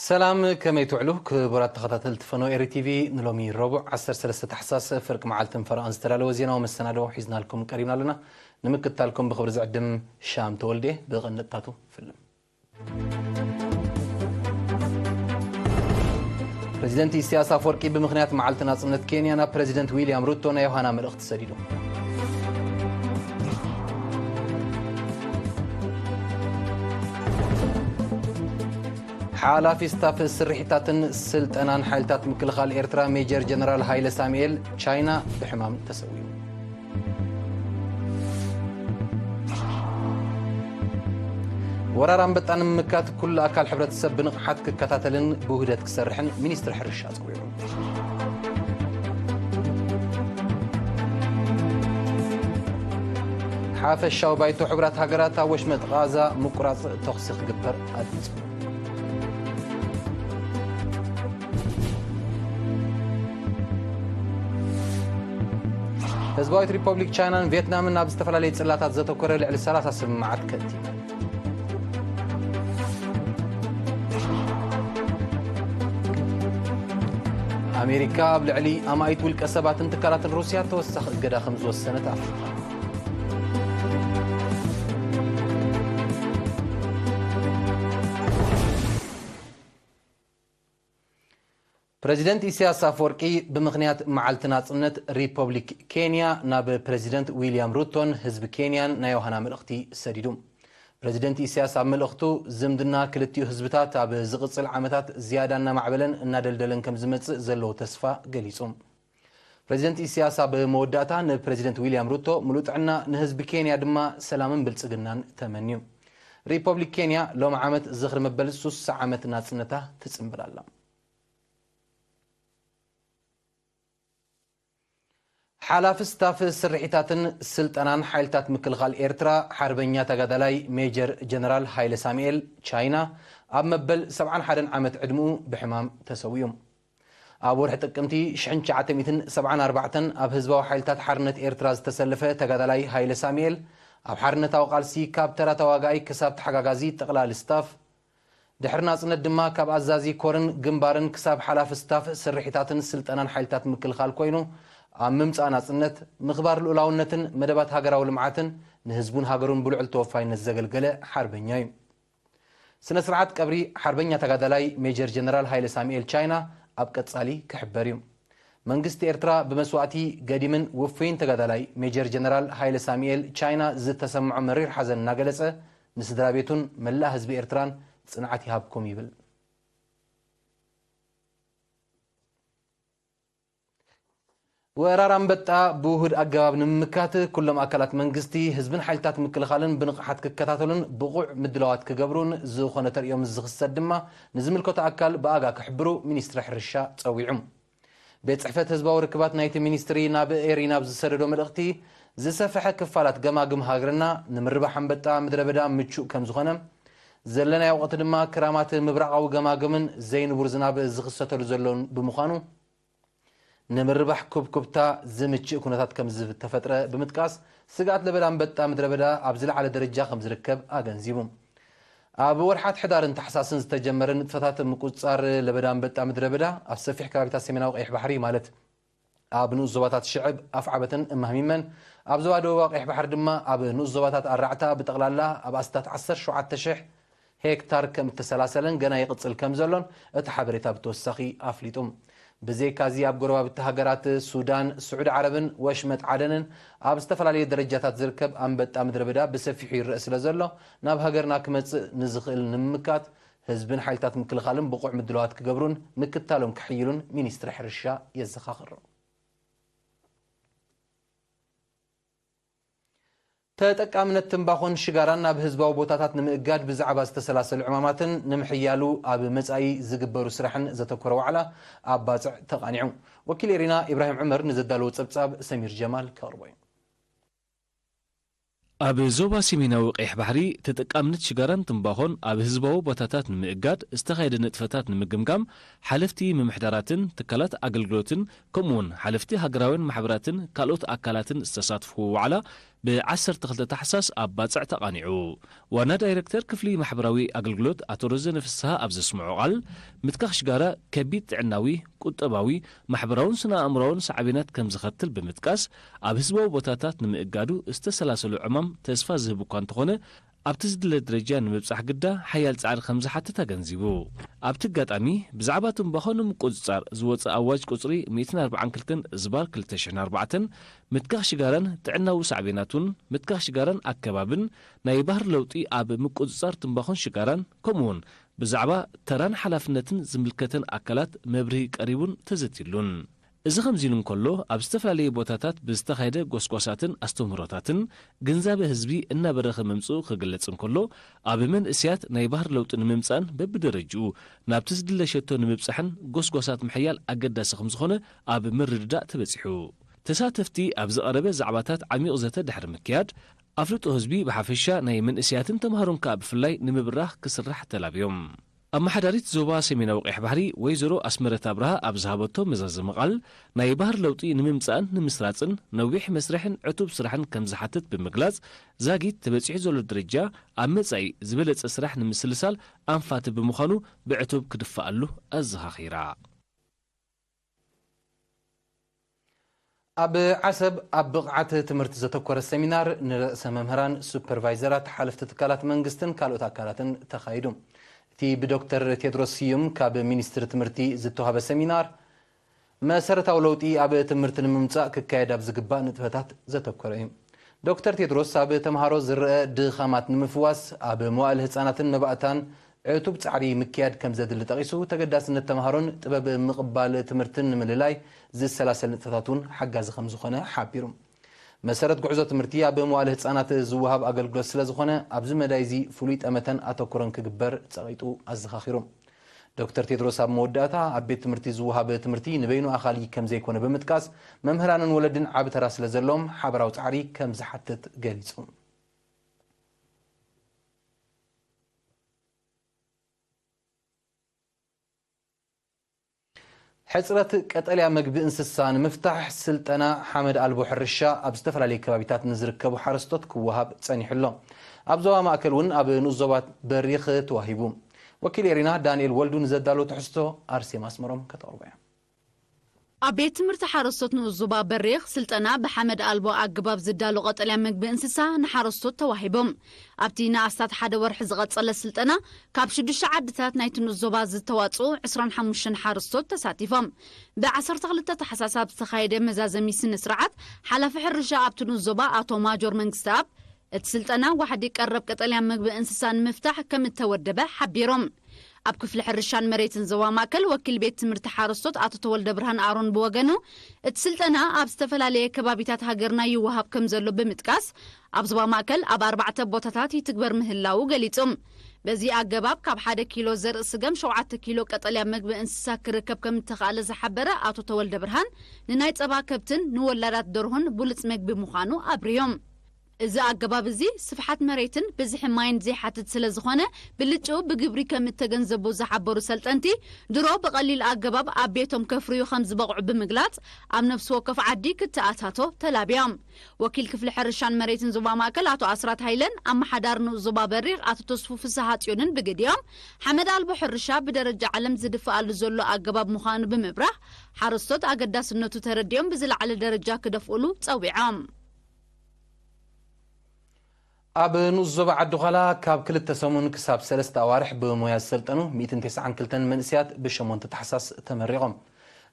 ሰላም፣ ከመይ ትውዕሉ ክቡራት ተኸታተልቲ ፈኖ ኤሪ ቲቪ? ንሎሚ ረቡዕ ዓሰርተ ሰለስተ ታሕሳስ ፍርቂ መዓልትን ፈረቓን ዝተዳለወ ዜናዊ መሰናዶ ሒዝናልኩም ቀሪብና ኣለና። ንምክትታልኩም ብኽብሪ ዝዕድም ሻም ተወልዴ። ብቐንድታቱ ፍልም። ፕሬዚደንት ኢሳያስ ኣፈወርቂ ብምኽንያት መዓልቲ ናጽነት ኬንያ ናብ ፕሬዚደንት ዊልያም ሩቶ ናይ ዮሃና መልእኽቲ ሰዲዱ። ሓላፊ ስታፍ ስርሒታትን ስልጠናን ሓይልታት ምክልኻል ኤርትራ ሜጀር ጀነራል ሃይለ ሳሙኤል ቻይና ብሕማም ተሰዊኡ። ወራር ኣንበጣ ንምምካት ኩሉ ኣካል ሕብረተሰብ ብንቕሓት ክከታተልን ብውህደት ክሰርሕን ሚኒስትሪ ሕርሻ ጸዊዑ። ሓፈሻዊ ባይቶ ሕቡራት ሃገራት ኣብ ወሽመጥ ቓዛ ምቁራጽ ተኹሲ ክግበር ኣጽዊዑ። ህዝባዊት ሪፐብሊክ ቻይናን ቪየትናምን ኣብ ዝተፈላለየ ጽላታት ዘተኮረ ልዕሊ ሰላሳ ስምምዓት ከቲመን። ኣሜሪካ ኣብ ልዕሊ ኣማኢት ውልቀ ሰባትን ትካላትን ሩስያ ተወሳኺ እገዳ ከም ዝወሰነት ኣፍሊጣ። ፕረዚደንት ኢሳያስ ኣፈወርቂ ብምኽንያት መዓልቲ ናጽነት ሪፐብሊክ ኬንያ ናብ ፕረዚደንት ዊልያም ሩቶን ህዝቢ ኬንያን ናይ ዮሃና መልእኽቲ ሰዲዱ። ፕረዚደንት ኢሳያስ ኣብ መልእኽቱ፣ ዝምድና ክልቲኡ ህዝብታት ኣብ ዝቕጽል ዓመታት ዝያዳ እናማዕበለን እናደልደለን ከም ዝመጽእ ዘለዎ ተስፋ ገሊጹ። ፕረዚደንት ኢሳያስ ኣብ መወዳእታ ንፕረዚደንት ዊልያም ሩቶ ምሉእ ጥዕና፣ ንህዝቢ ኬንያ ድማ ሰላምን ብልጽግናን ተመንዩ። ሪፐብሊክ ኬንያ ሎም ዓመት ዝኽሪ መበል ሱሳ ዓመት ናጽነታ ትጽንብል ኣላ። ሓላፊ ስታፍ ስርሒታትን ስልጠናን ሓይልታት ምክልኻል ኤርትራ ሓርበኛ ተጋዳላይ ሜጀር ጀነራል ሃይለ ሳሙኤል ቻይና ኣብ መበል ሰብዓን ሓደን ዓመት ዕድምኡ ብሕማም ተሰዊኡ። ኣብ ወርሒ ጥቅምቲ ሽሕን ትሽዓተ ሚእትን ሰብዓን ኣርባዕተን ኣብ ህዝባዊ ሓይልታት ሓርነት ኤርትራ ዝተሰለፈ ተጋዳላይ ሃይለ ሳሙኤል፣ ኣብ ሓርነታዊ ቃልሲ ካብ ተራ ተዋጋኣይ ክሳብ ተሓጋጋዚ ጠቕላሊ ስታፍ፣ ድሕሪ ናጽነት ድማ ካብ ኣዛዚ ኮርን ግንባርን ክሳብ ሓላፊ ስታፍ ስርሒታትን ስልጠናን ሓይልታት ምክልኻል ኮይኑ፣ ኣብ ምምጻእ ናጽነት፣ ምኽባር ልኡላውነትን መደባት ሃገራዊ ልምዓትን ንህዝቡን ሃገሩን ብልዑል ተወፋይነት ዘገልገለ ሓርበኛ እዩ። ስነ ስርዓት ቀብሪ ሓርበኛ ተጋዳላይ ሜጀር ጀነራል ሃይለ ሳሙኤል ቻይና ኣብ ቀጻሊ ክሕበር እዩ። መንግስቲ ኤርትራ ብመስዋእቲ ገዲምን ውፉይን ተጋዳላይ ሜጀር ጀነራል ሃይለ ሳሙኤል ቻይና ዝተሰምዖ መሪር ሓዘን እናገለጸ፣ ንስድራ ቤቱን መላእ ህዝቢ ኤርትራን ጽንዓት ይሃብኩም ይብል። ወራር ኣንበጣ ብውሁድ ኣገባብ ንምምካት፣ ኩሎም ኣካላት መንግስቲ፣ ህዝብን ሓይልታት ምክልኻልን ብንቕሓት ክከታተሉን ብቑዕ ምድላዋት ክገብሩን፣ ዝኾነ ተርእዮ ምስ ዝኽሰት ድማ ንዝምልከቶ ኣካል ብኣጋ ክሕብሩ ሚኒስትሪ ሕርሻ ጸዊዑ። ቤት ጽሕፈት ህዝባዊ ርክባት ናይቲ ሚኒስትሪ ናብ ኤሪ ናብ ዝሰደዶ መልእኽቲ፣ ዝሰፍሐ ክፋላት ገማግም ሃገርና ንምርባሕ ኣንበጣ ምድረ በዳ ምቹእ ከም ዝኾነ፣ ዘለናዮ ወቕቲ ድማ ክራማት ምብራቓዊ ገማግምን ዘይንቡር ዝናብ ዝኽሰተሉ ዘሎን ብምዃኑ፣ ንምርባሕ ኩብኩብታ ዝምችእ ኩነታት ከም ዝተፈጥረ ብምጥቃስ፣ ስግኣት ለበዳ ኣንበጣ ምድረ በዳ ኣብ ዝለዓለ ደረጃ ከም ዝርከብ ኣገንዚቡ። ኣብ ወርሓት ሕዳርን ታሕሳስን ዝተጀመረ ንጥፈታት ምቁጽጻር ለበዳ ኣንበጣ ምድረ በዳ ኣብ ሰፊሕ ከባቢታት ሰሜናዊ ቀይሕ ባሕሪ፣ ማለት ኣብ ንኡስ ዞባታት ሽዕብ ኣፍዓበትን እማህሚመን፣ ኣብ ዞባ ደቡባዊ ቀይሕ ባሕሪ ድማ ኣብ ንኡስ ዞባታት ኣራዕታ ብጠቕላላ ኣብ ኣስታት ዓሰርተ ሸውዓተ ሽሕ ሄክታር ከም እተሰላሰለን ገና ይቕጽል ከም ዘሎን እቲ ሓበሬታ ብተወሳኺ ኣፍሊጡ። ብዘይካዚ ኣብ ጎረባብቲ ሃገራት ሱዳን፣ ስዑዲ ዓረብን ወሽመጥ ዓደንን ኣብ ዝተፈላለዩ ደረጃታት ዝርከብ ኣንበጣ ምድረ በዳ ብሰፊሑ ይረአ ስለ ዘሎ፣ ናብ ሃገርና ክመጽእ ንዝኽእል ንምምካት ህዝብን ሓይልታት ምክልኻልን ብቑዕ ምድላዋት ክገብሩን ምክታሎም ከሕይሉን ሚኒስትሪ ሕርሻ የዘኻኽር። ተጠቃምነት ትምባኾን ሽጋራን ናብ ህዝባዊ ቦታታት ንምእጋድ ብዛዕባ ዝተሰላሰሉ ዕማማትን ንምሕያሉ ኣብ መጻኢ ዝግበሩ ስራሕን ዘተኮረ ዋዕላ ኣብ ባጽዕ ተቓኒዑ። ወኪል ኤሪና ኢብራሂም ዑመር ንዘዳለዎ ጸብጻብ ሰሚር ጀማል ከቕርቦ እዩ። ኣብ ዞባ ሰሜናዊ ቀይሕ ባሕሪ ተጠቃምነት ሽጋራን ትምባኾን ኣብ ህዝባዊ ቦታታት ንምእጋድ ዝተኻየደ ንጥፈታት ንምግምጋም ሓለፍቲ ምምሕዳራትን ትካላት ኣገልግሎትን ከምኡውን ሓለፍቲ ሃገራውያን ማሕበራትን ካልኦት ኣካላትን ዝተሳትፍዎ ዋዕላ ብ12 ታሕሳስ ኣብ ባጽዕ ተቓኒዑ። ዋና ዳይረክተር ክፍሊ ማሕበራዊ ኣገልግሎት ኣቶ ረዘነ ፍስሃ ኣብ ዘስምዖ ቃል፣ ምትካኽ ሽጋራ ከቢድ ጥዕናዊ፣ ቁጠባዊ፣ ማሕበራውን ስነ ኣእምሮኣውን ሳዕቤናት ከም ዘኸትል ብምጥቃስ፣ ኣብ ህዝባዊ ቦታታት ንምእጋዱ ዝተሰላሰሉ ዕማም ተስፋ ዝህብ እኳ እንተኾነ፣ ኣብቲ ዝድለ ደረጃ ንምብጻሕ ግዳ ሓያል ጻዕሪ ከም ዝሓትት ኣገንዚቡ። ኣብቲ ኣጋጣሚ፣ ብዛዕባ ትምባኾ ንምቁጽጻር ዝወጸ ኣዋጅ ቁጽሪ ሚእትን ኣርባዓን ክልተን ዝባር ክልተ ሽሕን ኣርባዕተን፣ ምትካኽ ሽጋራን ጥዕናዊ ሳዕቤናቱን፣ ምትካኽ ሽጋራን ኣከባብን፣ ናይ ባህሪ ለውጢ ኣብ ምቁጽጻር ትምባኾን ሽጋራን፣ ከምኡውን ብዛዕባ ተራን ሓላፍነትን ዝምልከተን ኣካላት መብርሂ ቀሪቡን ተዘትዩሉን። እዚ ከምዚ ኢሉ እንከሎ፣ ኣብ ዝተፈላለዩ ቦታታት ብዝተኻየደ ጎስጓሳትን ኣስተምህሮታትን ግንዛበ ህዝቢ እናበረኸ ምምጽኡ ክግለጽ እንከሎ፣ ኣብ መንእስያት ናይ ባህሪ ለውጢ ንምምጻእን በብደረጅኡ ናብቲ ዝድለ ሸቶ ንምብጻሕን ጎስጓሳት ምሕያል ኣገዳሲ ከም ዝኾነ ኣብ ምርድዳእ ተበጺሑ። ተሳተፍቲ ኣብ ዝቐረበ ዛዕባታት ዓሚቕ ዘተ ድሕሪ ምክያድ፣ ኣፍልጦ ህዝቢ ብሓፈሻ ናይ መንእስያትን ተምሃሮን ከኣ ብፍላይ ንምብራኽ ክስራሕ ተላብዮም። ኣመሓዳሪት ዞባ ሰሜናዊ ቀይሕ ባሕሪ ወይዘሮ ኣስመረት ኣብርሃ ኣብ ዝሃበቶ መዛዘሚ ቃል፣ ናይ ባህሪ ለውጢ ንምምጻእን ንምስራጽን ነዊሕ መስርሕን ዕቱብ ስራሕን ከም ዝሓትት ብምግላጽ፣ ዛጊት ተበጺሑ ዘሎ ደረጃ ኣብ መጻኢ ዝበለጸ ስራሕ ንምስልሳል ኣንፋቲ ብምዃኑ ብዕቱብ ክድፋኣሉ ኣዘኻኺራ። ኣብ ዓሰብ ኣብ ብቕዓት ትምህርቲ ዘተኮረ ሰሚናር ንርእሰ መምህራን፣ ሱፐርቫይዘራት፣ ሓለፍቲ ትካላት መንግስትን ካልኦት ኣካላትን ተኻይዱ። እቲ ብዶክተር ቴድሮስ ስዩም ካብ ሚኒስትሪ ትምህርቲ ዝተዋህበ ሰሚናር፣ መሰረታዊ ለውጢ ኣብ ትምህርቲ ንምምጻእ ክካየድ ኣብ ዝግባእ ንጥፈታት ዘተኮረ እዩ። ዶክተር ቴድሮስ ኣብ ተምሃሮ ዝረአ ድኻማት ንምፍዋስ፣ ኣብ መዋእል ህጻናትን መባእታን ዕቱብ ጻዕሪ ምክያድ ከም ዘድሊ ጠቒሱ፣ ተገዳስነት ተምሃሮን ጥበብ ምቕባል ትምህርትን ንምልላይ ዝሰላሰል ንጥፈታት እውን ሓጋዚ ከም ዝኾነ ሓቢሩ። መሰረት ጉዕዞ ትምህርቲ ኣብ መዋእል ህጻናት ዝወሃብ ኣገልግሎት ስለ ዝኾነ፣ ኣብዚ መዳይ እዚ ፍሉይ ጠመተን ኣተኩሮን ክግበር ጸቒጡ ኣዘኻኺሩ። ዶክተር ቴድሮስ ኣብ መወዳእታ፣ ኣብ ቤት ትምህርቲ ዝወሃብ ትምህርቲ ንበይኑ ኣኻሊ ከም ዘይኮነ ብምጥቃስ፣ መምህራንን ወለድን ዓቢ ተራ ስለ ዘለዎም፣ ሓበራዊ ጻዕሪ ከም ዝሓትት ገሊጹ። ሕጽረት ቀጠልያ መግቢ እንስሳ ንምፍታሕ ስልጠና ሓመድ ኣልቦ ሕርሻ ኣብ ዝተፈላለዩ ከባቢታት ንዝርከቡ ሓረስቶት ክወሃብ ጸኒሑ ኣሎ። ኣብ ዞባ ማእከል እውን ኣብ ንኡስ ዞባ በሪኽ ተዋሂቡ። ወኪል ኤሪና ዳንኤል ወልዱ ንዘዳሎ ትሕዝቶ ኣርሴማ ኣስመሮም ከተቕርቦ እያ። ኣብ ቤት ትምህርቲ ሓረስቶት ንኡስ ዞባ በሪኽ ስልጠና ብሓመድ ኣልቦ ኣገባብ ዝዳሎ ቀጠልያ መግቢ እንስሳ ንሓረስቶት ተዋሂቦም። ኣብቲ ንኣስታት ሓደ ወርሒ ዝቐጸለ ስልጠና ካብ ሽዱሽተ ዓድታት ናይቲ ንኡስ ዞባ ዝተዋጽኡ ዕስራን ሓሙሽተን ሓረስቶት ተሳቲፎም። ብ12 ታሕሳስ ኣብ ዝተኻየደ መዛዘሚ ስነ ስርዓት ሓላፊ ሕርሻ ኣብቲ ንኡስ ዞባ ኣቶ ማጆር መንግስተኣብ እቲ ስልጠና ዋሕዲ ቀረብ ቀጠልያ መግቢ እንስሳ ንምፍታሕ ከም እተወደበ ሓቢሮም። ኣብ ክፍሊ ሕርሻን መሬትን ዞባ ማእከል ወኪል ቤት ትምህርቲ ሓረስቶት ኣቶ ተወልደ ብርሃን ኣሮን ብወገኑ፣ እቲ ስልጠና ኣብ ዝተፈላለየ ከባቢታት ሃገርና ይወሃብ ከም ዘሎ ብምጥቃስ፣ ኣብ ዞባ ማእከል ኣብ ኣርባዕተ ቦታታት ይትግበር ምህላዉ ገሊጹ። በዚ ኣገባብ ካብ ሓደ ኪሎ ዘርኢ ስገም ሸውዓተ ኪሎ ቀጠልያ መግቢ እንስሳ ክርከብ ከም እተኻእለ ዝሓበረ ኣቶ ተወልደ ብርሃን፣ ንናይ ጸባ ከብትን ንወላዳት ደርሆን ብሉጽ መግቢ ምዃኑ ኣብርዮም። እዚ ኣገባብ እዚ ስፍሓት መሬትን ብዝሒ ማይን ዘይሓትት ስለ ዝኾነ፣ ብልጭኡ ብግብሪ ከም እተገንዘቡ ዝሓበሩ ሰልጠንቲ፣ ድሮ ብቐሊል ኣገባብ ኣብ ቤቶም ከፍርዩ ከም ዝበቕዑ ብምግላጽ፣ ኣብ ነፍሲ ወከፍ ዓዲ ክተኣታቶ ተላብዮም። ወኪል ክፍሊ ሕርሻን መሬትን ዞባ ማእከል ኣቶ ኣስራት ሃይለን ኣመሓዳሪ ንኡስ ዞባ በሪኽ ኣቶ ተስፉ ፍስሃ ጽዮንን ብግዲኦም፣ ሓመድ ኣልቦ ሕርሻ ብደረጃ ዓለም ዝድፍኣሉ ዘሎ ኣገባብ ምዃኑ ብምብራህ፣ ሓረስቶት ኣገዳስነቱ ተረዲኦም ብዝለዓለ ደረጃ ክደፍኡሉ ጸዊዖም። ኣብ ንኡስ ዞባ ዓዲ ዃላ ካብ ክልተ ሰሙን ክሳብ ሰለስተ ኣዋርሕ ብሞያ ዝሰልጠኑ ሚእትን ተስዓን ክልተን መንእሰያት ብሸሞንተ ታሕሳስ ተመሪቖም።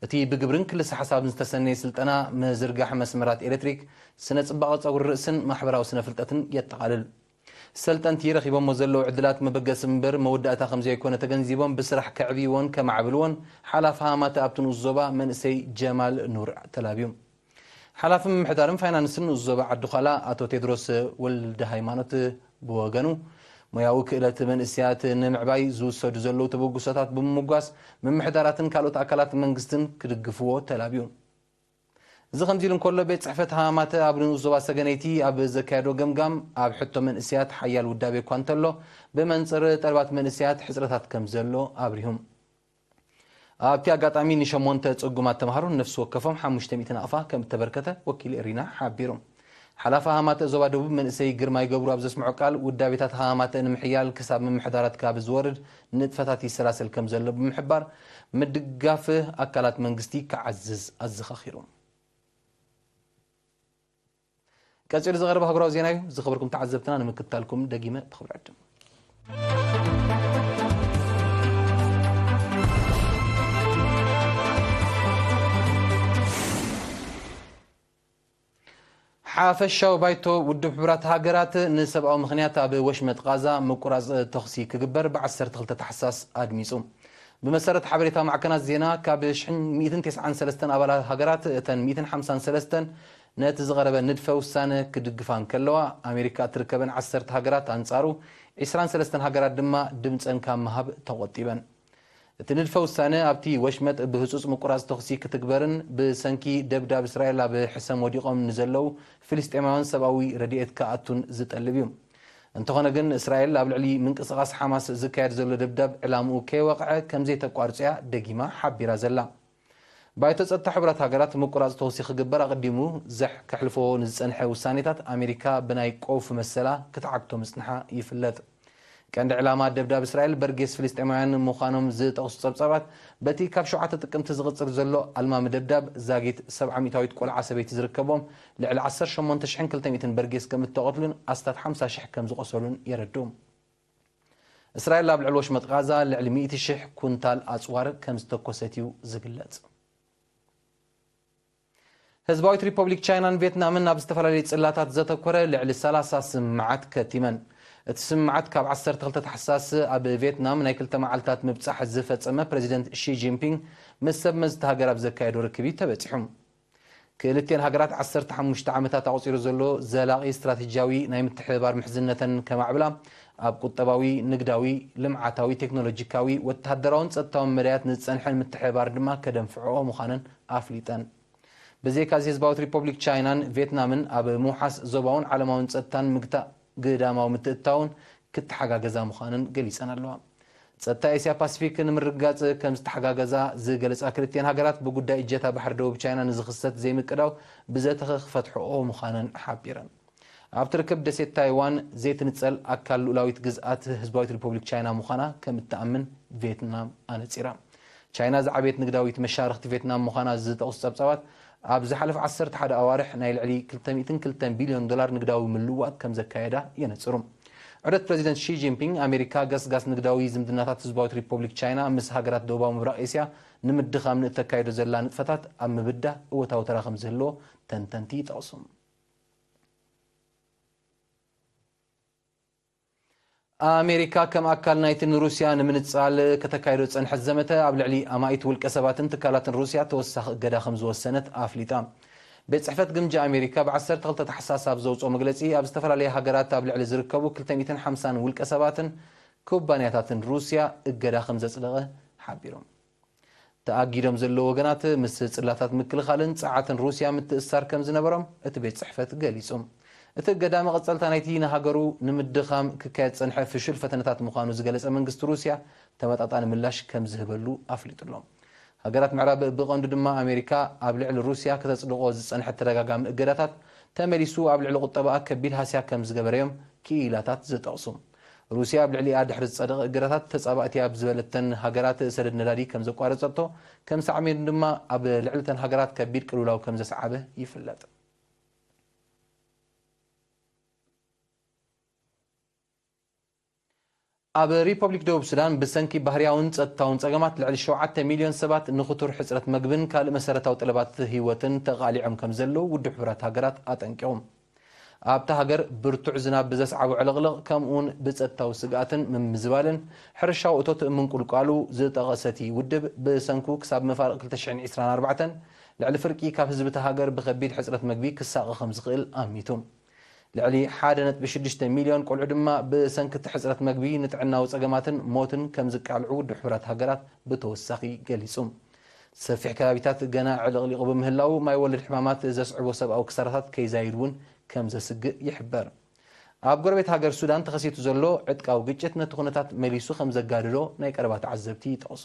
እቲ ብግብርን ክልሰ ሓሳብን ዝተሰነየ ስልጠና ምዝርጋሕ መስመራት ኤሌክትሪክ፣ ስነ ጽባቐ ጸጉሪ ርእስን ማሕበራዊ ስነ ፍልጠትን የጠቓልል። ሰልጠንቲ ረኺቦሞ ዘለዉ ዕድላት መበገሲ እምበር መወዳእታ ከም ዘይኮነ ተገንዚቦም ብስራሕ ከዕብይዎን ከማዕብልዎን ሓላፊ ሃማተ ኣብቲ ንኡስ ዞባ መንእሰይ ጀማል ኑር ተላብዩ። ሓላፊ ምምሕዳርን ፋይናንስን ንኡስ ዞባ ዓዲ ዃላ ኣቶ ቴድሮስ ወልደ ሃይማኖት ብወገኑ፣ ሞያዊ ክእለት መንእሰያት ንምዕባይ ዝውሰዱ ዘለዉ ተበግሶታት ብምምጓስ፣ ምምሕዳራትን ካልኦት ኣካላት መንግስትን ክድግፍዎ ተላብዩ። እዚ ከምዚ ኢሉ እንከሎ፣ ቤት ጽሕፈት ሃማተ ኣብ ንኡስ ዞባ ሰገነይቲ ኣብ ዘካየዶ ገምጋም፣ ኣብ ሕቶ መንእሰያት ሓያል ውዳቤ እኳ እንተሎ፣ ብመንጽር ጠለባት መንእሰያት ሕጽረታት ከም ዘሎ ኣብሪሁ። ኣብቲ ኣጋጣሚ ንሸሞንተ ጽጉማት ተምሃሮ ነፍሲ ወከፎም ሓሙሽተ ሚእቲ ናቕፋ ከም እተበርከተ ወኪል ኤሪና ሓቢሩ። ሓላፊ ሃማተ ዞባ ደቡብ መንእሰይ ግርማይ ገብሩ ኣብ ዘስምዖ ቃል፣ ውዳቤታት ሃማተ ንምሕያል ክሳብ ምምሕዳራት ካብ ዝወርድ ንጥፈታት ይሰላሰል ከም ዘሎ ብምሕባር፣ ምድጋፍ ኣካላት መንግስቲ ክዓዝዝ ኣዘኻኺሩ። ቀጺሉ ዝቐርብ ኣህጉራዊ ዜና እዩ። ዝኸበርኩም ተዓዘብትና፣ ንምክትታልኩም ደጊመ ብኽብሪ ዕድም። ሓፈሻዊ ባይቶ ውድብ ሕቡራት ሃገራት ንሰብኣዊ ምኽንያት ኣብ ወሽመጥ ቃዛ ምቁራጽ ተኹሲ ክግበር ብ ዓሰርተ ክልተ ታሕሳስ ኣድሚጹ። ብመሰረት ሓበሬታ ማዕከናት ዜና፣ ካብ ሽሕን ሚእትን ተስዓን ሰለስተን ኣባላት ሃገራት፣ እተን ሚእትን ሓምሳን ሰለስተን ነቲ ዝቐረበ ንድፈ ውሳነ ክድግፋ እንከለዋ፣ ኣሜሪካ እትርከበን ዓሰርተ ሃገራት ኣንጻሩ፣ ዒስራን ሰለስተን ሃገራት ድማ ድምጸን ካብ ምሃብ ተቖጢበን። እቲ ንድፈ ውሳነ ኣብቲ ወሽመጥ ብህጹጽ ምቁራጽ ተኹሲ ክትግበርን ብሰንኪ ደብዳብ እስራኤል ኣብ ሕሰም ወዲቖም ንዘለዉ ፍልስጤማውያን ሰብኣዊ ረድኤት ክኣቱን ዝጠልብ እዩ። እንተኾነ ግን፣ እስራኤል ኣብ ልዕሊ ምንቅስቓስ ሓማስ ዝካየድ ዘሎ ደብዳብ ዕላምኡ ከይወቕዐ ከም ዘይተቋርጾ እያ ደጊማ ሓቢራ ዘላ። ባይቶ ጸጥታ ሕቡራት ሃገራት ምቁራጽ ተኹሲ ክግበር ኣቐዲሙ ዘሕ-፣ ከሕልፎ ንዝጸንሐ ውሳኔታት፣ ኣሜሪካ ብናይ ቀውፊ መሰላ ክትዓግቶ ምጽንሓ ይፍለጥ። ቀንዲ ዕላማ ደብዳብ እስራኤል በርጌስ ፍልስጤማውያን ምዃኖም ዝጠቕሱ ጸብጻባት፣ በቲ ካብ ሸውዓተ ጥቅምቲ ዝቕጽር ዘሎ ኣልማሚ ደብዳብ፣ ዛጊት ሰብዓ ሚእታዊት ቆልዓ ሰበይቲ ዝርከቦም ልዕሊ ዓሰርተ ሸሞንተ ሽሕን ክልተ ሚእትን በርጌስ ከም እተቐትሉን ኣስታት ሓምሳ ሽሕ ከም ዝቖሰሉን የረድኡ። እስራኤል ኣብ ልዕሊ ወሽመጥ ቃዛ ልዕሊ ሚእቲ ሽሕ ኩንታል ኣጽዋር ከም ዝተኮሰት እዩ ዝግለጽ። ህዝባዊት ሪፐብሊክ ቻይናን ቪየትናምን ኣብ ዝተፈላለዩ ጽላታት ዘተኮረ ልዕሊ ሰላሳ ስምምዓት ከቲመን። እቲ ስምምዓት ካብ ዓሰርተ ክልተ ታሕሳስ ኣብ ቪየትናም ናይ ክልተ መዓልታት ምብጻሕ ዝፈጸመ ፕረዚደንት ሺ ጂንፒንግ ምስ ሰብ መዚ እታ ሃገር ኣብ ዘካየዶ ርክብ እዩ ተበጺሑ። ክልቲኤን ሃገራት ዓሰርተ ሓሙሽተ ዓመታት ኣቑጺሩ ዘሎ ዘላቒ ስትራቴጂያዊ ናይ ምትሕብባር ምሕዝነተን ከማዕብላ፣ ኣብ ቁጠባዊ፣ ንግዳዊ፣ ልምዓታዊ፣ ቴክኖሎጂካዊ፣ ወተሃደራውን ጸጥታውን መዳያት ንዝጸንሐን ምትሕብባር ድማ ከደንፍዕኦ ምዃነን ኣፍሊጠን። ብዘይካዚ፣ ህዝባዊት ሪፐብሊክ ቻይናን ቪየትናምን ኣብ ምውሓስ ዞባውን ዓለማውን ጸጥታን ምግታእ ግዳማዊ ምትእትታውን ክተሓጋገዛ ምዃነን ገሊጸን ኣለዋ። ጸጥታ ኤስያ ፓሲፊክ ንምርግጋጽ ከም ዝተሓጋገዛ ዝገለጻ ክልቲኤን ሃገራት፣ ብጉዳይ እጀታ ባሕሪ ደቡብ ቻይና ንዝኽሰት ዘይምቅዳው ብዘተኸ ክፈትሕኦ ምዃነን ሓቢረን። ኣብቲ ርክብ፣ ደሴት ታይዋን ዘይትንጸል ኣካል ልኡላዊት ግዝኣት ህዝባዊት ሪፐብሊክ ቻይና ምዃና ከም እትኣምን ቪየትናም ኣነጺራ። ቻይና ዝዓበየት ንግዳዊት መሻርኽቲ ቪየትናም ምዃና ዝጠቕሱ ጸብጻባት፣ ኣብ ዝሓለፈ ዓሰርተ ሓደ ኣዋርሕ ናይ ልዕሊ ክልተ ሚእትን ክልተን ቢልዮን ዶላር ንግዳዊ ምልውዋጥ ከም ዘካየዳ የነጽሩ። ዑደት ፕረዚደንት ሺ ጂንፒንግ፣ ኣሜሪካ ገስጋስ ንግዳዊ ዝምድናታት ህዝባዊት ሪፐብሊክ ቻይና ምስ ሃገራት ደቡባዊ ምብራቕ ኤስያ ንምድኻም ንእተካይዶ ዘላ ንጥፈታት ኣብ ምብዳህ እወታዊ ተራ ከም ዝህልዎ ተንተንቲ ይጠቕሱ። ኣሜሪካ ከም ኣካል ናይቲ ንሩስያ ንምንጻል ከተካይዶ ዝጸንሐት ዘመተ፣ ኣብ ልዕሊ ኣማኢት ውልቀ ሰባትን ትካላትን ሩስያ ተወሳኺ እገዳ ከም ዝወሰነት ኣፍሊጣ። ቤት ጽሕፈት ግምጃ ኣሜሪካ ብ ዓሰርተ ክልተ ታሕሳስ ኣብ ዘውጽኦ መግለጺ፣ ኣብ ዝተፈላለያ ሃገራት ኣብ ልዕሊ ዝርከቡ ክልተ ሚእትን ሓምሳን ውልቀ ሰባትን ኩባንያታትን ሩስያ እገዳ ከም ዘጽደቐ ሓቢሩ። ተኣጊዶም ዘለዉ ወገናት ምስ ጽላታት ምክልኻልን ጸዓትን ሩስያ ምትእስሳር ከም ዝነበሮም እቲ ቤት ጽሕፈት ገሊጹ። እቲ እገዳ መቐጸልታ ናይቲ ንሃገሩ ንምድኻም ክካየድ ዝጸንሐ ፍሹል ፈተነታት ምዃኑ ዝገለጸ መንግስቲ ሩስያ፣ ተመጣጣኒ ምላሽ ከም ዝህበሉ ኣፍሊጡ ኣሎ። ሃገራት ምዕራብ፣ ብቐንዱ ድማ ኣሜሪካ፣ ኣብ ልዕሊ ሩስያ ከተጽድቖ ዝጸንሐት ተደጋጋሚ እገዳታት፣ ተመሊሱ ኣብ ልዕሊ ቁጠባኣ ከቢድ ሃስያ ከም ዝገበረ እዮም ክኢላታት ዝጠቕሱ። ሩስያ ኣብ ልዕሊኣ ድሕሪ ዝጸደቐ እገዳታት፣ ተጻባእቲ ኣብ ዝበለተን ሃገራት ሰደድ ነዳዲ ከም ዘቋረጸቶ፣ ከም ሳዕቤኑ ድማ ኣብ ልዕሊተን ሃገራት ከቢድ ቅልውላው ከም ዘስዓበ ይፍለጥ። ኣብ ሪፐብሊክ ደቡብ ሱዳን፣ ብሰንኪ ባህርያውን ጸጥታውን ጸገማት፣ ልዕሊ ሸውዓተ ሚልዮን ሰባት ንኽቱር ሕጽረት መግብን ካልእ መሰረታዊ ጠለባት ህይወትን ተቓሊዖም ከም ዘለዉ ውድብ ሕቡራት ሃገራት ኣጠንቂቑ። ኣብታ ሃገር ብርቱዕ ዝናብ ብዘስዓቦ ዕልቕልቕ፣ ከምኡውን ብጸጥታዊ ስግኣትን ምምዝባልን ሕርሻዊ እቶት ምንቁልቋሉ ዝጠቐሰ እቲ ውድብ፣ ብሰንኩ ክሳብ መፋርቕ ክልተ ሽሕን ዕስራን ኣርባዕተን ልዕሊ ፍርቂ ካብ ህዝቢ እታ ሃገር ብኸቢድ ሕጽረት መግቢ ክሳቐ ከም ዝኽእል ኣሚቱ። ልዕሊ ሓደ ነጥቢ ሽዱሽተ ሚልዮን ቆልዑ ድማ ብሰንኪ እቲ ሕጽረት መግቢ ንጥዕናዊ ጸገማትን ሞትን ከም ዝቃልዑ ውድብ ሕቡራት ሃገራት ብተወሳኺ ገሊጹ። ሰፊሕ ከባቢታት ገና ዕልቕሊቑ ብምህላዉ፣ ማይ ወለድ ሕማማት ዘስዕቦ ሰብኣዊ ክሳራታት ከይዛይድ እውን ከም ዘስግእ ይሕበር። ኣብ ጎረቤት ሃገር ሱዳን ተኸሲቱ ዘሎ ዕጥቃዊ ግጭት ነቲ ኩነታት መሊሱ ከም ዘጋደዶ ናይ ቀረባ ተዓዘብቲ ይጠቕሱ።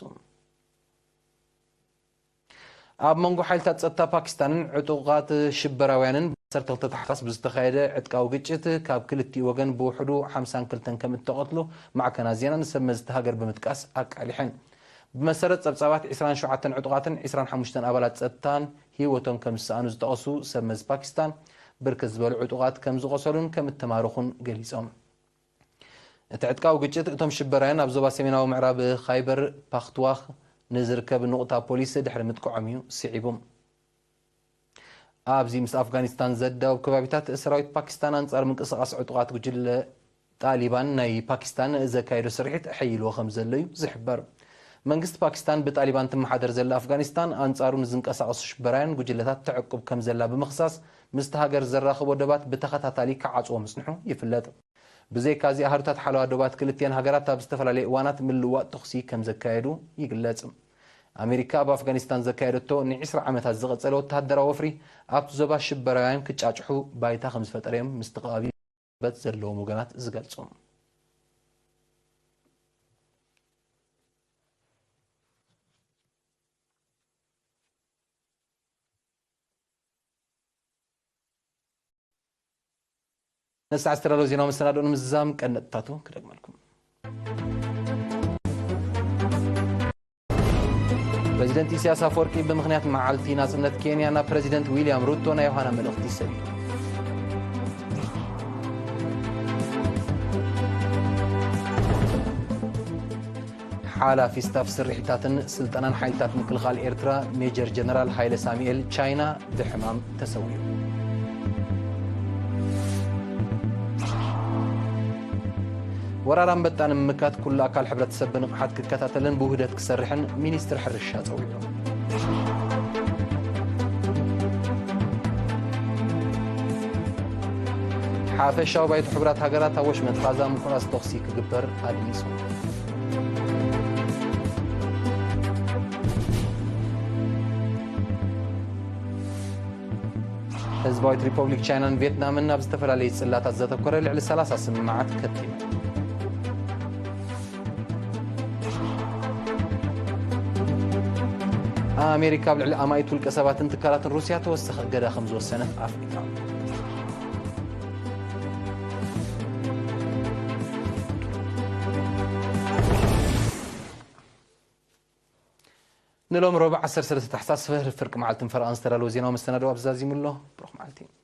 ኣብ መንጎ ሓይልታት ጸጥታ ፓኪስታንን ዕጡቓት ሽበራውያንን ብ ዓሰርተ ክልተ ታሕሳስ ብዝተኻየደ ዕጥቃዊ ግጭት ካብ ክልቲኡ ወገን ብውሕዱ ሓምሳን ክልተን ከም እተቐትሉ ማዕከናት ዜና ንሰብ መዚ እቲ ሃገር ብምጥቃስ ኣቃሊሐን። ብመሰረት ጸብጻባት፣ ዕስራን ሸውዓተን ዕጡቓትን ዕስራን ሓሙሽተን ኣባላት ጸጥታን ህይወቶም ከም ዝሰኣኑ ዝጠቐሱ ሰብ መዚ ፓኪስታን፣ ብርክት ዝበሉ ዕጡቓት ከም ዝቖሰሉን ከም እተማረኹን ገሊጾም። እቲ ዕጥቃዊ ግጭት፣ እቶም ሽበራውያን ኣብ ዞባ ሰሜናዊ ምዕራብ ኻይበር ፓኽትዋኽ ንዝርከብ ንቑጣ ፖሊስ ድሕሪ ምጥቅዖም እዩ ስዒቡ። ኣብዚ ምስ ኣፍጋኒስታን ዘዳውብ ከባቢታት፣ ሰራዊት ፓኪስታን ኣንጻር ምንቅስቓስ ዕጡቓት ጉጅለ ጣሊባን ናይ ፓኪስታን ዘካየዶ ስርሒት ኣሐይልዎ ከም ዘሎ እዩ ዝሕበር። መንግስቲ ፓኪስታን፣ ብጣሊባን ትመሓደር ዘላ ኣፍጋኒስታን ኣንጻሩ ንዝንቀሳቐሱ ሽበራውያን ጉጅለታት ተዕቁብ ከም ዘላ ብምኽሳስ፣ ምስቲ ሃገር ዘራኽቦ ዶባት ብተኸታታሊ ክዓጽዎ ምጽንሑ ይፍለጥ። ብዘይካዚ፣ ኣሃዱታት ሓለዋ ዶባት ክልቲኣን ሃገራት ኣብ ዝተፈላለዩ እዋናት ምልውዋጥ ተኹሲ ከም ዘካየዱ ይግለጽ። ኣሜሪካ ኣብ ኣፍጋኒስታን ዘካየደቶ ንዒስራ ዓመታት ዝቐጸለ ወተሃደራዊ ወፍሪ፣ ኣብቲ ዞባ ሽበራውያን ክጫጭሑ ባይታ ከም ዝፈጠረ እዮም ምስቲ ከባቢ በት ዘለዎም ወገናት ዝገልጹ። ነዚ ሰዓት ዝተዳለወ ዜናዊ መሰናድኦ ንምዝዛም ቀንዲ ነጥብታቱ ክደግመልኩም። ፕረዚደንት ኢሳያስ ኣፈወርቂ ብምኽንያት መዓልቲ ናጽነት ኬንያ ናብ ፕረዚደንት ዊልያም ሩቶ ናይ ዮሃና መልእኽቲ ሰዲዱ። ሓላፊ ስታፍ ስርሒታትን ስልጠናን ሓይልታት ምክልኻል ኤርትራ ሜጀር ጀነራል ሃይለ ሳሙኤል ቻይና ብሕማም ተሰዊኡ። ወራር ኣንበጣ ንምምካት ኩሉ ኣካል ሕብረተሰብ ብንቕሓት ክከታተልን ብውህደት ክሰርሕን ሚኒስትር ሕርሻ ጸዊዑ። ሓፈሻዊ ባይቶ ሕቡራት ሃገራት ኣብ ወሽመጥ ቓዛ ምቁራጽ ተኹሲ ክግበር ኣድሚጹ። ህዝባዊት ሪፐብሊክ ቻይናን ቪየትናምን ናብ ዝተፈላለዩ ጽላታት ዘተኮረ ልዕሊ ሰላሳ ስምምዓት ከቲመን። ኣሜሪካ ኣብ ልዕሊ ኣማኢት ውልቀ ሰባትን ትካላትን ሩስያ ተወሰኸ እገዳ ከም ዝወሰነት ኣፍሊጣ። ንሎም ረቡዕ ዓሰርተ ሰለስተ ታሕሳስ ፍርቂ መዓልትን ፈረቓን ዝተዳለወ ዜናዊ መሰናድኦ ኣብዚ ዛዚሙ ኣሎ። ብሩኽ መዓልቲ።